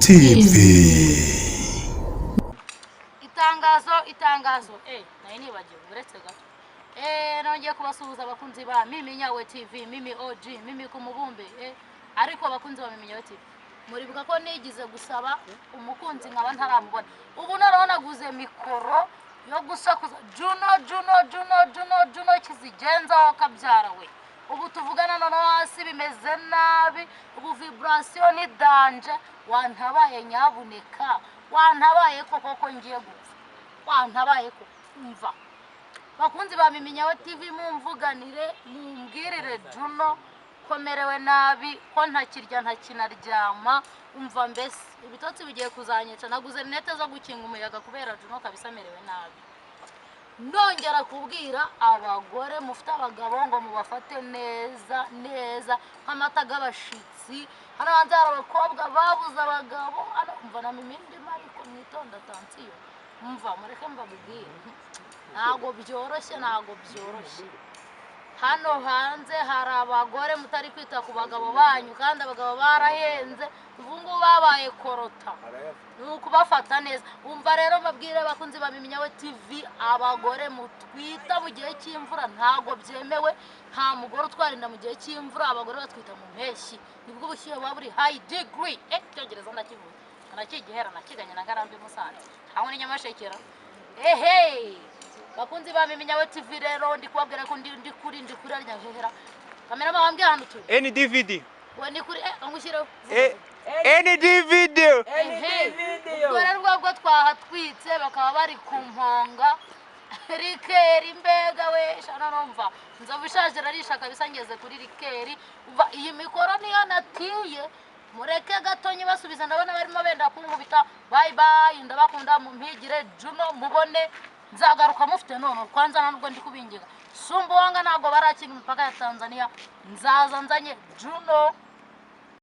TV. Itangazo, itangazo! Nayo nibagiwe, uretse gato. Nongeye kubasuhuza, abakunzi ba Mimi Nyawe TV, Mimi OG, Mimi ku mubumbe. Ariko abakunzi ba Mimi Nyawe TV, muribuka ko nigize gusaba umukunzi nkaba ntaramubona. Ubu noneho naguze mikoro yo gusakuza Juno, Juno, Juno, Juno, Juno kizigenzaho kabyara we. Ubu tuvugana noneho hasi bimeze nabi, ubu vibration ni danger. Wantabaye nyabuneka, wantabaye koko ko ngiye gupfa, wantabaye ko umva. Bakunzi ba Mimi Nyawe TV, mumvuganire, mumbwirire Juno ko merewe nabi, ko ntakirya, ntakinaryama. Umva mbese ibitotsi bigiye kuzanyica. Naguze lunettes zo gukinga umuyaga kubera Juno kabisa amerewe nabi. Ndongera kubwira abagore mufite abagabo ngo mubafate neza neza nk'amata g'abashitsi. Hano hanze hari abakobwa babuze abagabo hano. Umva na Mimi ndimo, ariko mwitonda, attention. Umva, mureke mbabwire, ntabwo byoroshye, ntabwo byoroshye. Hano hanze hari abagore mutari kwita ku bagabo banyu, kandi abagabo barahenze ubu ngubu, babaye korota, ni ukubafata neza. Umva rero mbabwire, abakunzi ba Mimi Nyawe TV, abagore mutwita mu gihe cy'imvura, ntabwo byemewe. Nta mugore utwara inda mu gihe cy'imvura. Abagore batwita mu mpeshyi, nibwo ubushyuhe buba buri high degree. Icyongereza ndakivuga, nakigihera nakiganye na Ngarambe i Musanze hamwe n'inyamashekera. Ehe, bakunzi ba Mimi Nyawe TV, rero ndi kubabwira ko ndi kuri arya hehera cameraman wambwiye ahantu turi. NDVD. We ni kuri angushyireho. NDVD. Ehe, ubwo rero ubwo twahatwitse, bakaba bari ku mponga liqueur. Mbega we, shana numva inzovu ishaje irarisha kabisa. Ngeze kuri liqueur. Umva, iyi mikoro niyo natiye, mureke gato nyibasubiza, ndabona barimo benda kunkubita. Bye bye, ndabakunda. Mumpigire Juno mubone, nzagaruka mufite none. Kwanza nubwo ndi kubinginga, Sumbawanga ntabwo barakinga imipaka ya Tanzania, nzaza nzanye Juno.